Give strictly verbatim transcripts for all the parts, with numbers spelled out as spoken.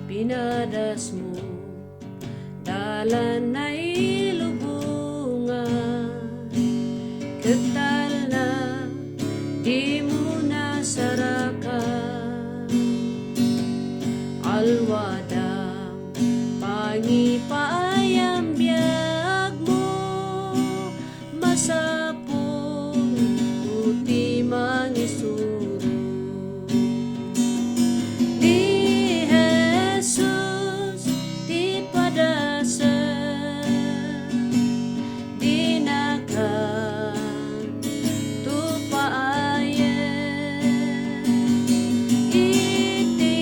Pinadasmo, dalan nailubongan, ket talna, dimo nasarakan. Alwadam, pangipaayam biagmo, masapul ti mangisuro. Ni Jesus ti padasem, dinakan tupaayen. Iti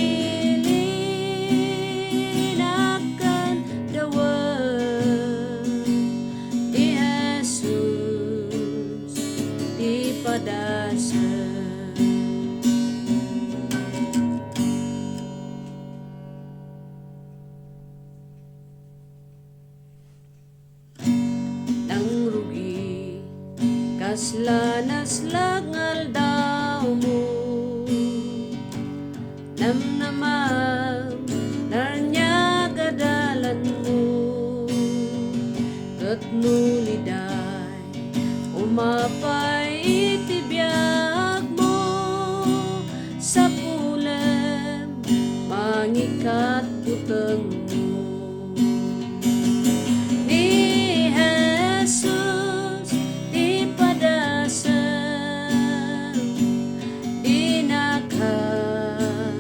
linakan daweg, ni Jesus ti padasem. Nangrugi, kasla naslak nga aldawmo. Namnamam, narniag a dalanmo. Ket no liday, umapay iti biagmo, sapulem, mangikatputengmo. Ni Jesus ti padasem, dinakan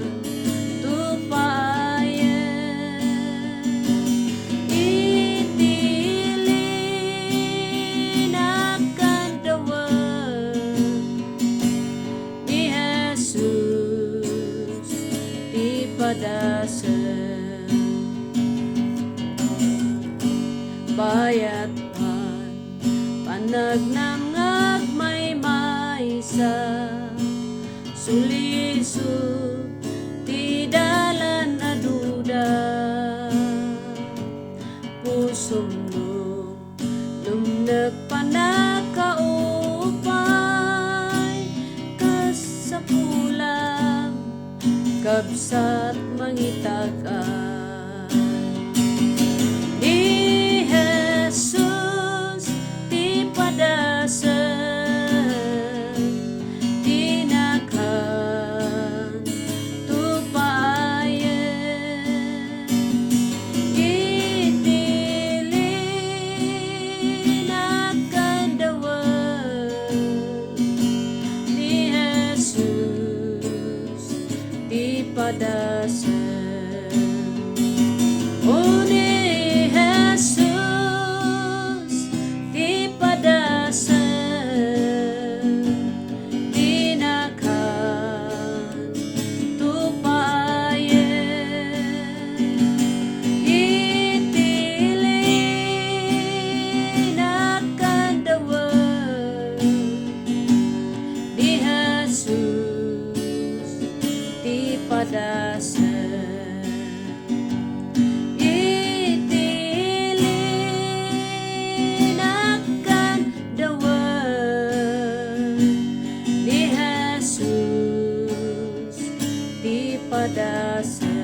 tupaayen. Iti linakan daweg, ni Jesus ti padasem. Bayat pay, panagnam nga agmaymaysa, sulisog ti dalan a duda. Pusom no lumnek, pannakaupay, kasapulam, kabsat, mangitag-an. Ni Jesus ti padasem, dinakan tupaayen. Iti linakan daweg, ni Jesus ti padasem. O ni Jesus ti padasem, dinakan tupaayen. Iti linakan daweg, ni Jesus ti padasem. Iti linakan daweg, ni Jesus ti padasem.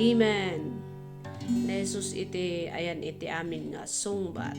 Amen. Ni Jesus iti ayan iti amin nga sungbat.